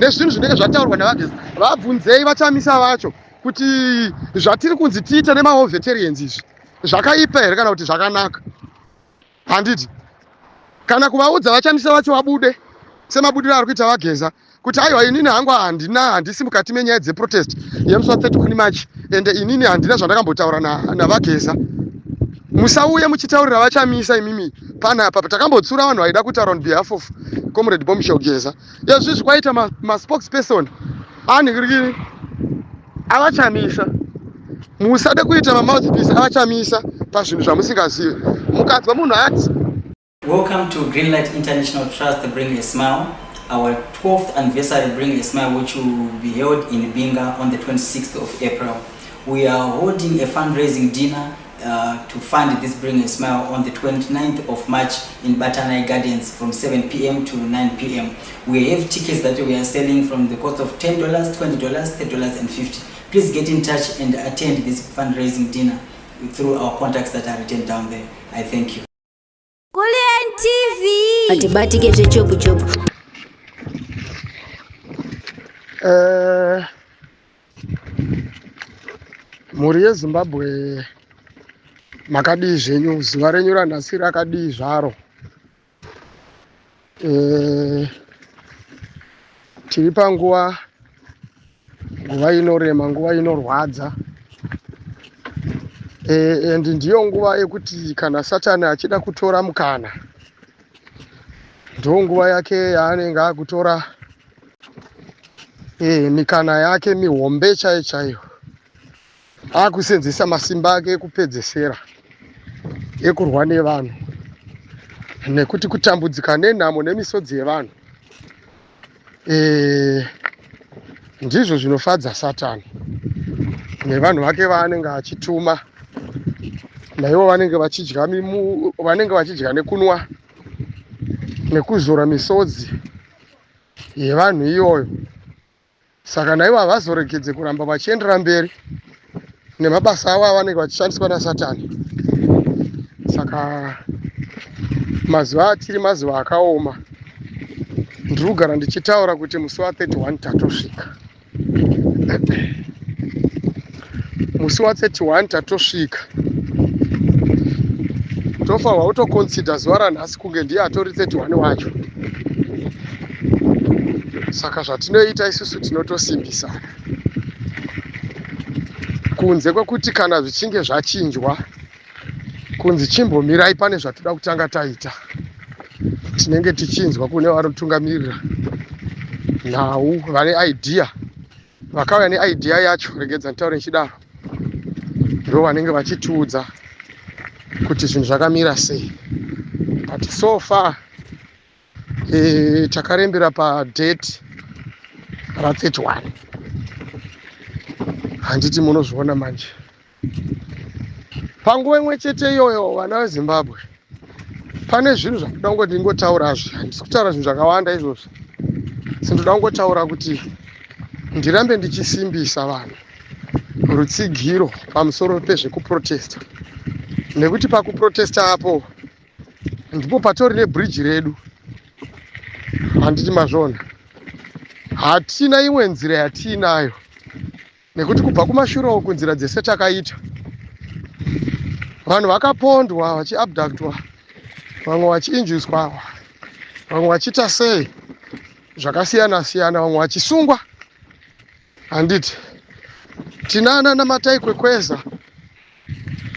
Nezvinhu zvinenge zvataurwa naVaGeza, vabvunzei vaChamisa vacho kuti zvatiri kunzi tiite nemawar veterans izvi zvakaipa here kana kuti zvakanaka. Handiti kana kuvaudza vaChamisa vacho vabude semabudiro ari kuita VaGeza kuti aiwa, inini hangu handina, handisi mukati menyaya dzeprotest yemusi wa 31 March, ende inini handina zvandakambotaura naVaGeza. Musauye muchitaurira vaChamisa imimi panapa. Takambotsura vanhu vaida kutaura on behalf of Comrade Bombshell Geza. Izvizvi kwaita maspokesperson anhirikiri avaChamisa. Musade kuita mamouthpiece avaChamisa pazvinhu zvamusingazivi. Mukanzwa munhu ati Welcome to Greenlight International Trust Bring a Smile, our 12th anniversary Bring a Smile, which will be held in Binga on the 26th of April. We are holding a fundraising dinner to fund this Bring a Smile on the 29th of March in Batanai Gardens from 7 p.m. to 9 p.m. We have tickets that we are selling from the cost of $10, $20, $30 and $50. Please get in touch and attend this fundraising dinner through our contacts that are written down there. I thank you. Kulian TV. Atibatike zvechopu chopu. Mhuri yeZimbabwe, makadii zvenyu? Zuva renyu ranhasi rakadii zvaro? Tiri panguva, nguva inorema, nguva inorwadza, and ndiyo nguva yekuti kana Satani achida kutora mukana, ndo nguva yake yaanenge akutora mikana yake mihombe chaiyo chaiyo, akusenzesa masimba ake ekupedzesera ekurwa nevanhu, nekuti kutambudzika nenhamo nemisodzi yevanhu ndizvo zvinofadza Satani nevanhu vake vaanenge achituma. Naivo vanenge vachidya, vanenge vachidya nekunwa nekuzora misodzi yevanhu iyoyo. Saka naivo havazoregedze kuramba vachiendera mberi nemabasa avo avanenge vachishandiswa naSatani. Saka mazuva atiri mazuva akaoma. Ndiri kugara ndichitaura kuti musi wa31 tatosvika, musi wa31 tatosvika. Tofanirwa kutoconsider zuva ranhasi kunge ndiye atori 31 wacho. Saka zvatinoita isusu, tinotosimbisana, kunze kwekuti kana zvichinge zvachinjwa kunzi chimbomirai, pane zvatoda kutanga taita, tinenge tichinzwa kune vanotungamirira nhau vane idea, vakauya neidea yacho, regedza nditaure nchidaro, ndo vanenge vachitiudza kuti zvinhu zvakamira sei. But so far takarembera padate ra31. Handiti munozviona manje? Panguva imwe chete iyoyo, vana veZimbabwe, pane zvinhu zvakuda kungoti ndingotaurazve. Handisi kutaura zvinhu zvakawanda izvozvo, sindoda kungotaura kuti ndirambe ndichisimbisa vanhu rutsigiro pamusoro pezvekuprotesta, nekuti pakuprotesta apo ndipo patori nebridge redu. Handiti mazviona? Hatina imwe nzira yatiinayo, nekuti kubva kumashure uku nzira dzese takaita, vanhu vakapondwa, vachiabductwa, vamwe vachiinjuswa, vamwe vachiita sei zvakasiyana siyana, vamwe vachisungwa. Handiti tinana naMatai Kwekweza?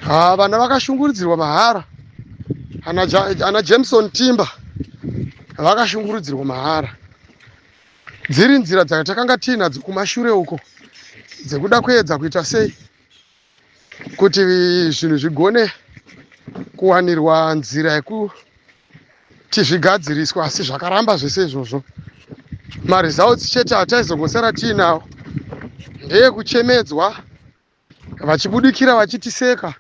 Ha, vana vakashungurudzirwa mahara. Ana Jameson Timba vakashungurudzirwa mahara. Dziri nzira dzatakanga tiinadzo kumashure uko dzekuda kuedza kuita sei kuti zvinhu zvigone kuwanirwa nzira yekuti zvigadziriswe, asi zvakaramba zvese izvozvo. Maresults chete ataizongosara tiinawo ndeyekuchemedzwa, vachibudikira vachitiseka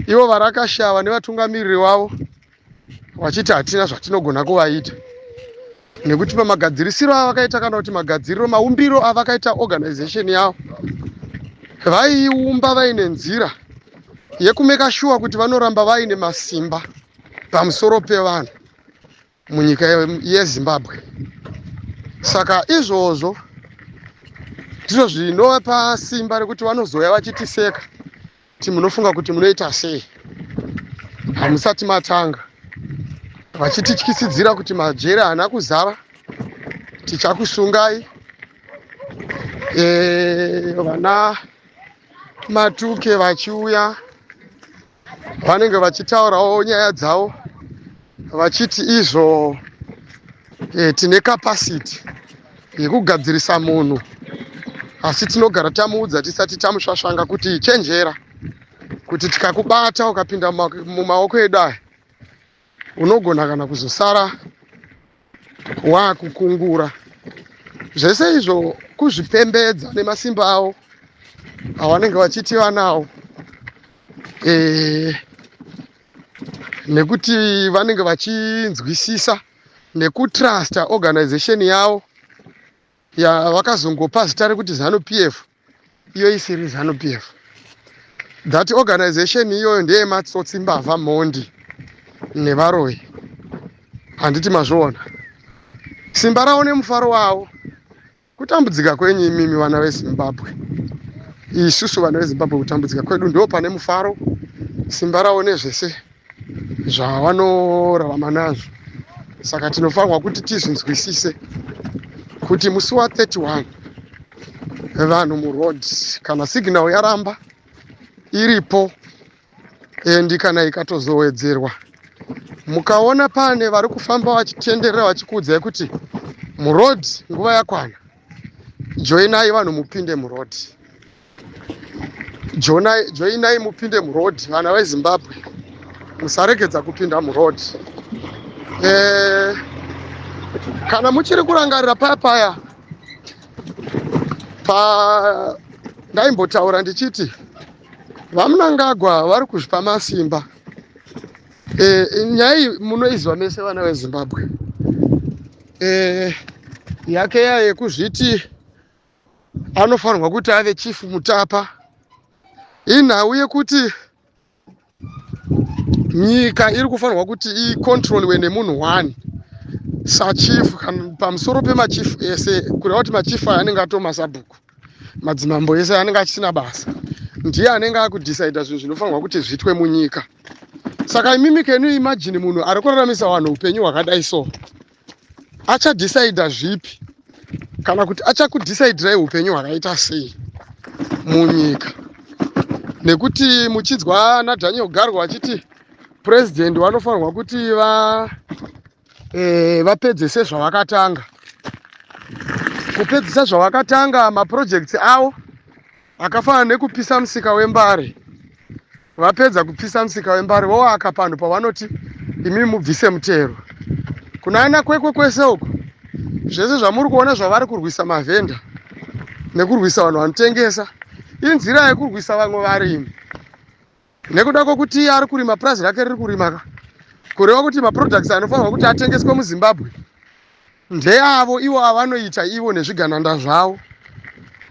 ivo varakashava nevatungamiriri vavo, vachiti hatina zvatinogona kuvaita, nekuti pamagadzirisiro avakaita, kana kuti magadziriro, maumbiro avakaita organization yavo, vaiumba vaine nzira yekumake sure kuti vanoramba vaine masimba pamusoro pevanhu munyika yeZimbabwe. Saka izvozvo ndizvo zvinovapa simba rekuti vanozouya vachitiseka kuti munofunga kuti munoita sei, hamusati matanga, vachitityisidzira kuti majeri haana kuzara, tichakusungai. Vana Matuke vachiuya vanenge vachitaurawo nyaya dzavo vachiti izvo tine capacity yekugadzirisa munhu, asi tinogara tamuudza tisati tamusvasvanga kuti chenjera kuti tikakubata ukapinda mumaoko edu aya unogona kana kuzosara wakukungura. Zvese izvo kuzvipembedza nemasimba avo avanenge vachiti vanawo, nekuti vanenge vachinzwisisa nekutrusta organization yavo yavakazongopa zita rekuti ZANU PF, iyo isiri ZANU PF. That organization iyoyo ndeyematsotsi, mbavha, mhondi nevaroyi. Handiti mazviona? Simba ravo nemufaro wavo kutambudzika kwenyu imimi vana veZimbabwe. Isusu vana veZimbabwe, kutambudzika kwedu ndo pane mufaro, simba ravo nezvese zvavanorarama nazvo. Saka tinofanirwa kuti tizvinzwisise kuti musi wa31 vanhu muroad. Kana signal yaramba iripo and kana ikatozowedzerwa, mukaona pane vari kufamba vachitenderera vachikuudzai kuti muroad nguva yakwana, joinai vanhu mupinde muroad, joinai mupinde muroad. Vana veZimbabwe, musaregedza kupinda muroad. Kana muchiri kurangarira paya paya pa ndaimbotaura ndichiti VaMnangagwa vari kuzvipa masimba, nyaya iyi munoiziva mese vana veZimbabwe, yake ya yekuzviti anofanirwa kuti ave chief Mutapa. Inhau yekuti nyika iri kufanirwa kuti icontrolwe nemunhu one sachief pamusoro pemachief ese, kureva kuti machief aya anenge atoo masabhuku, madzimambo ese anenge achisina basa, ndiye anenge akudhisaidha zvinhu zvinofanirwa kuti zviitwe munyika. Saka imimi, can you imagine munhu ari kuraramisa vanhu upenyu hwakadai? So achadhisaidha zvipi, kana kuti achakudhisaidhirai upenyu hwakaita sei munyika? Nekuti muchinzwa naDaniel Garwe achiti purezidendi vanofanirwa kuti va vapedzese zvavakatanga, kupedzisa zvavakatanga, maprojects avo akafanana nekupisa musika weMbare. Vapedza kupisa musika weMbare, vowaka panhu pavanoti imi mubvise mutero kuna ana Kwekwe kwese uko. Zvese zvamuri kuona zvavari kurwisa mavhenda nekurwisa vanhu vanotengesa inzira yekurwisa vamwe varimi, nekuda kwokuti iye ari kurima, purazi rake riri kurima ka, kureva kuti maproducts anofanirwa kuti atengeswe muZimbabwe ndeavo ivo avanoita ivo nezvigananda zvavo.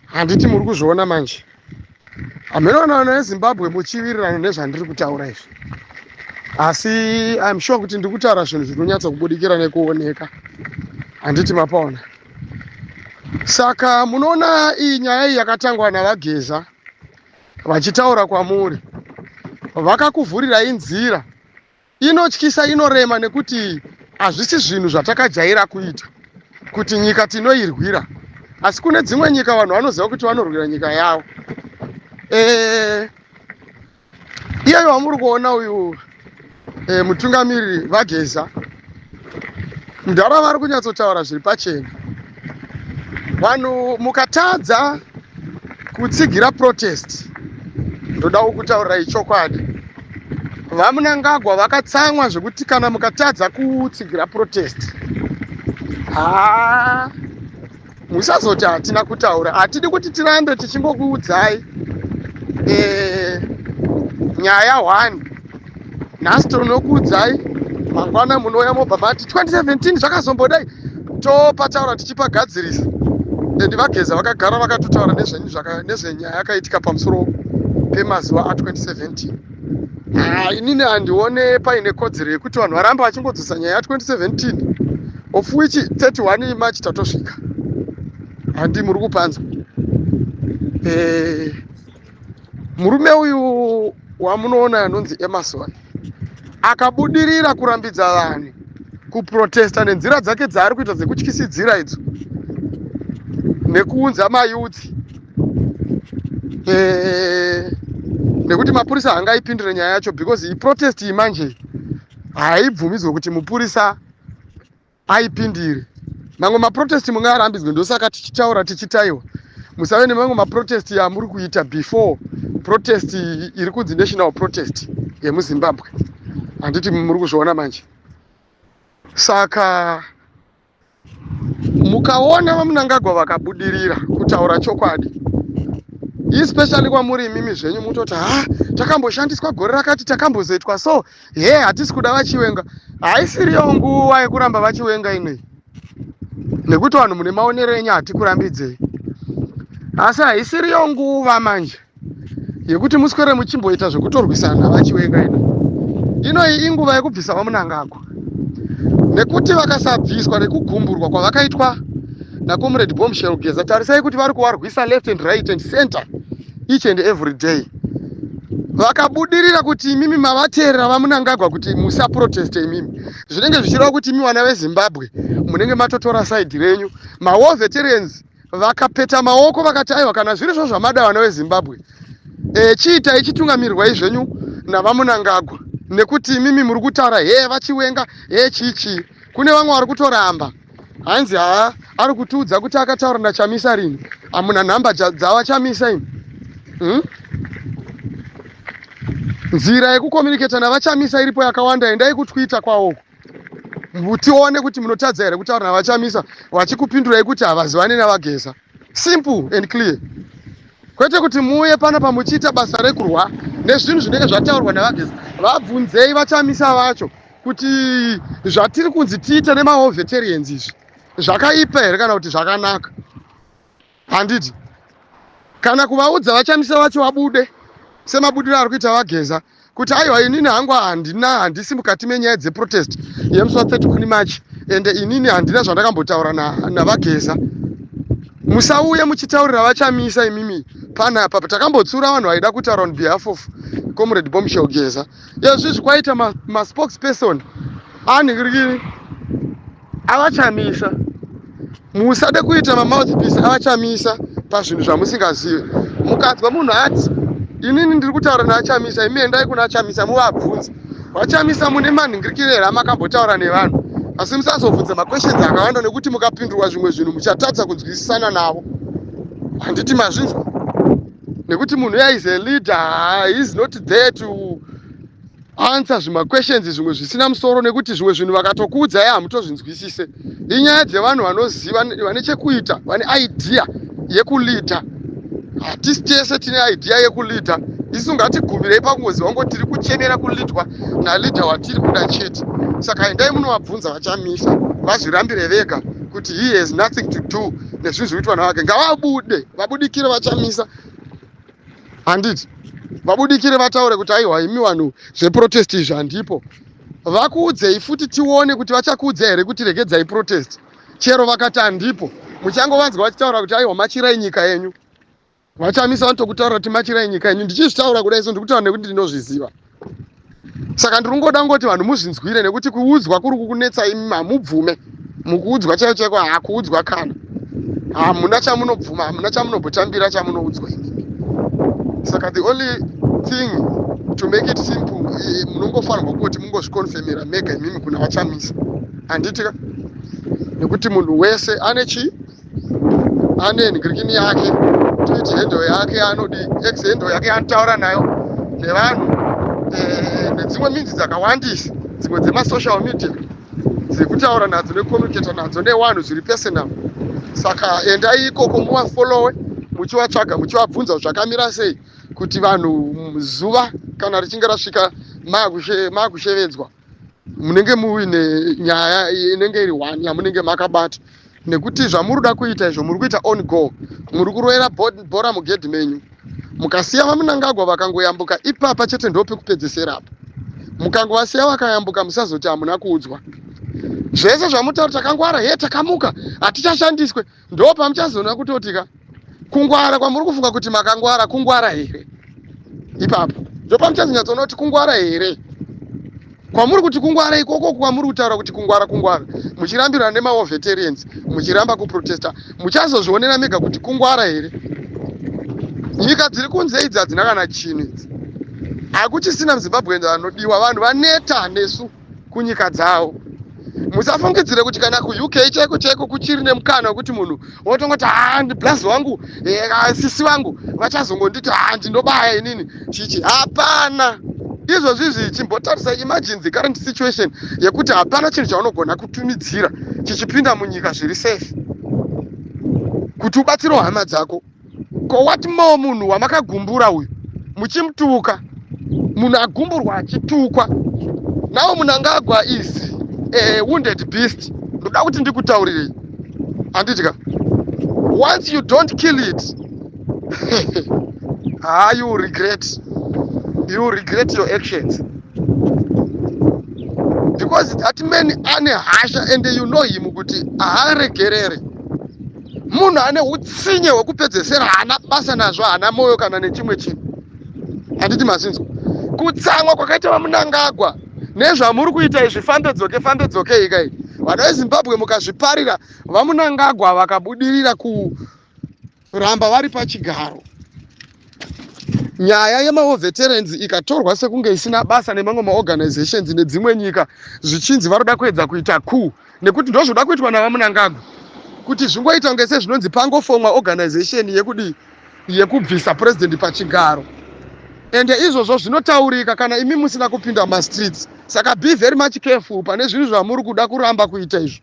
Handiti muri kuzviona manje? Hameno vana veZimbabwe muchiwirirana nezvandiri kutaura izvi, asi I'm sure kuti ndiri kutaura zvinhu zvinonyatsa kubudikira nekuoneka. Handiti mapaona? Saka munoona iyi nyaya iyi yakatangwa naVaGeza vachitaura kwamuri, vakakuvhurirai nzira inotyisa, inorema, nekuti hazvisi zvinhu zvatakajaira kuita kuti nyika tinoirwira. Asi kune dzimwe nyika vanhu vanoziva kuti vanorwira nyika yavo. Iyeyo wamuri kuona uyu, mutungamiriri vaGeza mudhara, vari kunyatsotaura zviri pachena. Vanhu, mukatadza kutsigira protest, ndoda kukutaurirai chokwadi, VaMnangagwa vakatsamwa zvekuti kana mukatadza kutsigira protest, haa, musazoti hatina kutaura. Hatidi kuti tirambe tichingokuudzai nyaya 1 nhasi, tinokuudzai mangwana munouya mobva mati 2017 zvakazombodai, topataura tichipagadzirisa. And vaGeza vakagara vakatotaura nezvenyaya yakaitika pamusoro pemazuva a2017. Ha, inini handione paine kodzero yekuti vanhu varambe vachingodzosa nyaya ya2017, of which 31 March tatosvika. Handi muri kupanzwa? Murume uyu wamunoona anonzi Emerson akabudirira kurambidza vanhu kuprotesta nenzira dzake dzaari kuita dzekutyisidzira idzo nekuunza mayouth, nekuti mapurisa haangaipindire nyaya yacho, because iprotest iyi manje haibvumidzwe kuti mupurisa aipindire. Mamwe maprotest mungarambidzwe, ndosaka tichitaura tichitaiwa musave nemamwe maprotest amuri kuita before protest iri kunzi national protest yemuZimbabwe. Handiti muri kuzviona manje? Saka mukaona vaMunangagwa vakabudirira, kutaura chokwadi, especially kwamuri imimi zvenyu, mutoti, "Ha, takamboshandiswa gore rakati, takambozoitwa so." He, hatisi kuda vaChiwenga. Haisiriyo nguva yekuramba vaChiwenga inoi, nekuti vanhu mune maonero enyu, hatikurambidzei, asi haisiriyo nguva manje yekuti muswere muchimboita zvekutorwisana navaChiwenga. Ino inoi inguva yekubvisa vaMunangagwa, nekuti vakasabviswa nekugumburwa kwavakaitwa naComrade Bombshell Geza, tarisai kuti vari kuvarwisa left and right and center each and every day. Vakabudirira kuti imimi mavateerera vaMunangagwa kuti musaproteste imimi, zvinenge zvichireva kuti imi vana veZimbabwe munenge matotora side renyu. Mawar veterans vakapeta maoko vakati, "Aiwa, kana zviri zvo zvamada, vana veZimbabwe, chiitai, chitungamirirwai zvenyu navaMunangagwa," nekuti imimi muri kutaura, "He, vaChiwenga, he, chii chii." Kune vamwe vari kutoramba, hanzi, "Haa, ari kutiudza kuti akataura naChamisa rini? Hamuna nhamba dzavaChamisa ini, Nzira yekucommunicata navaChamisa iripo yakawanda. Endai kuTwitter kwavoko tione kuti munotadza here kutaura navaChamisa vachikupindurai kuti havazivani navaGeza. Simple and clear, kwete kuti muuye panapa muchiita basa rekurwa nezvinhu zvinenge zvataurwa navaGeza. Vabvunzei vaChamisa vacho kuti zvatiri kunzi tiite nemawar veterans izvi zvakaipa here kana kuti zvakanaka. Handiti kana kuvaudza vaChamisa vacho vabude semabudiro ari kuita vaGeza kuti, "Aiwa, inini hangu handina, handisi mukati menyaya dzeprotest yemusi wa31 March, ende inini handina zvandakambotaura navaGeza." Musauye muchitaurira vaChamisa imimi panapa. Takambotsura vanhu vaida kutaura on behalf of Comrade Bombshell Geza. Izvizvi kwaita maspokesperson anhingirikiri avaChamisa. Musade kuita mamouthpiece avaChamisa pazvinhu zvamusingazivi. Mukanzwa munhu ati, "Inini ndiri kutaura naChamisa," imi endai kuna Chamisa muvabvunze, "VaChamisa, mune manhingirikiro here amakambotaura nevanhu?" Asi musazobvunza maquestions akawanda, nekuti mukapindurwa zvimwe zvinhu muchatadza kunzwisisana navo. Handiti mazvinzwa? Nekuti munhu uya is a leader, he is not there to answer zvimaquestions zvimwe zvisina musoro, nekuti zvimwe zvinhu vakatokuudzai hamutozvinzwisise. Inyaya dzevanhu vanoziva, vane chekuita, vane idea yekuleada. Hatisi tese tine idea yekuleada. Isu ngatigumirei pakungoziva ngo tiri kuchemera kuleadwa naleader watiri kuda chete. Saka endai munovabvunza vaChamisa, vazvirambire vega kuti he has nothing to do nezvinhu zviri kuitwa navake. Ngavabude, vabudikire vaChamisa, handiti? Vabudikire vataure kuti, "Aiwa, imi vanhu, zveprotest izvi handipo." Vakuudzei futi tione kuti vachakuudzai here kuti regedzai protest. Chero vakati handipo, muchangovanzwa vachitaura kuti, "Aiwa, machirai nyika yenyu." VaChamisa vanotokutaura kuti, "Machirai nyika yenyu." Ndichizvitaura kudai so, ndikutaura nekuti ndinozviziva. Saka ndiri kungoda ngoti vanhu muzvinzwire, nekuti kuudzwa kuri kukunetsa imi, hamubvume. Mukuudzwa chaicho chaiko, hakuudzwa kana hamuna chamunobvuma, hamuna chamunombotambira chamunoudzwa imimi. Saka the only thing to make it simple, munongofanirwa kuti mungozviconfirmira mega imimi kuna vaChamisa, handiti ka? Nekuti munhu wese ane chii, ane ngirikini yake, Twitter handle yake, anodi X handle yake anotaura nayo nevanhu, nedzimwe minzi dzakawandisa, dzimwe dzemasocial media dzekutaura nadzo nekucommunicata nadzo nevanhu zviri personal. Saka endai ikoko muvafollowe, muchivatsvaga, muchivabvunza zvakamira sei, kuti vanhu zuva kana richinge rasvika maakushevedzwa, munenge muine nyaya inenge iri one yamunenge makabata. Nekuti zvamuri kuda kuita izvo, muri kuita own goal, muri kurovera bhora mugedhi menyu. Mukasiya vaMunangagwa vakangoyambuka ipapa chete, ndopekupedzesera apa. Mukangovasiya vakayambuka, musazoti hamuna kuudzwa. Zvese zvamutaura, takangwara he, takamuka, hatichashandiswe, ndo pamuchazoona kutotika kungwara kwamuri kufunga kuti makangwara, kungwara here ipapo? Ndo pamuchazonyatsoona kuti kungwara here kwamuri kuti kungwara ikoko kwamuri kutaura kuti kungwara, kungwara, muchirambirana nemawar veterans, muchiramba kuprotesta. Muchazozvionera mega kuti kungwara here. Nyika dziri kunze idzi hadzina kana chinhu idzi. Hakuchisina muZimbabwe anodiwa. Vanhu vaneta nesu kunyika dzavo. Musafungidzire kuti kana kuUK chaiko chaiko kuchiri nemukana wekuti munhu wotongoti, "Ha, ndiblazi wangu, sisi vangu vachazongonditi, ha, ndinobaya inini chichi." Hapana izvozvizvi. Chimbotarisa, imagine the current situation yekuti hapana chinhu chaunogona kutumidzira chichipinda munyika zviri safe kuti ubatsirewo hama dzako. Ko what more munhu wamakagumbura uyu, muchimutuka? Munhu agumburwa achitukwa nawo. Mnangagwa is a wounded beast. Ndoda kuti ndikutaurirei, handitya. Once you don't kill it, ah, you regret, you regret your actions, because that man ane hasha and you know him kuti haaregerere. Munhu ane utsinye hwekupedzesera, haana basa nazvo, haana mwoyo kana nechimwe chinhu. Handiti mazinzwa kutsamwa kwakaita vaMnangagwa nezvamuri kuita izvi? Fambe dzoke, fambe dzoke ikai. Vana veZimbabwe, mukazviparira, vaMnangagwa vakabudirira kuramba vari pachigaro, nyaya yemawar veterans ikatorwa sekunge isina basa nemamwe maorganizations nedzimwe nyika, zvichinzi varoda kuedza kuita coup, nekuti ndozvoda kuitwa navaMnangagwa, kuti zvingoita kunge sezvinonzi pangofomwa organization yekudii, yekubvisa purezidendi pachigaro. Ende izvozvo zvinotaurika kana imi musina kupinda mumastreets. Saka be very much careful pane zvinhu zvamuri kuda kuramba kuita izvo,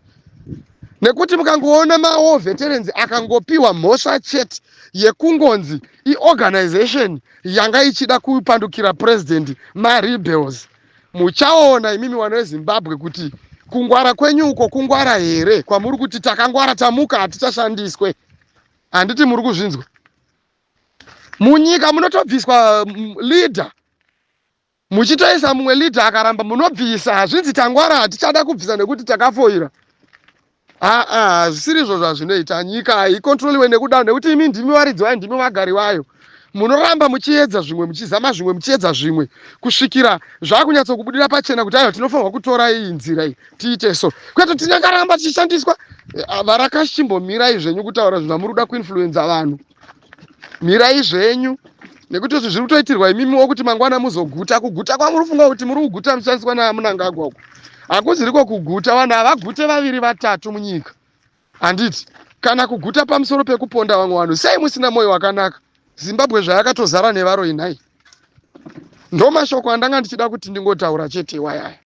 nekuti mukangoona mawar veterans akangopiwa mhosva chete yekungonzi iorganization yanga ichida kupandukira purezidendi, marebels, muchaona imimi vana veZimbabwe kuti kungwara kwenyu uko kungwara here kwamuri kuti takangwara, tamuka, hatichashandiswe. Handiti muri kuzvinzwa? Munyika munotobviswa leader, muchitoisa mumwe leader, akaramba munobvisa. Hazvinzi tangwara, hatichada kubvisa nekuti takafoira. Aa, hazvisiri izvo zvazvinoita. Nyika haikontroliwe nekudaro, nekuti imi ndimi varidzi vayo, ndimi vagari vayo. Munoramba muchiedza zvimwe, muchizama zvimwe, muchiedza zvimwe, kusvikira zvakunyatsokubudira pachena kuti aiwa, tinofanirwa kutora iyi nzira iyi, tiite so, kwete tinyangaramba tichishandiswa. Varakachimbomirai zvenyu kutaura zvinhu zvamuri kuda kuinfluenza vanhu. Mirai zvenyu, nekuti izvi zviri kutoitirwa imimiwo kuti mangwana muzoguta. Kuguta kwamuri kufunga kuti muri kuguta muchishandiswa naMnangagwa uku hakuziriko kuguta. Vanhu havagute vaviri vatatu munyika, handiti? Kana kuguta pamusoro pekuponda vamwe vanhu. Sei musina mwoyo wakanaka? Zimbabwe zvayakatozara nevaroi nhai? Ndo mashoko andanga ndichida kuti ndingotaura chete iwayaya.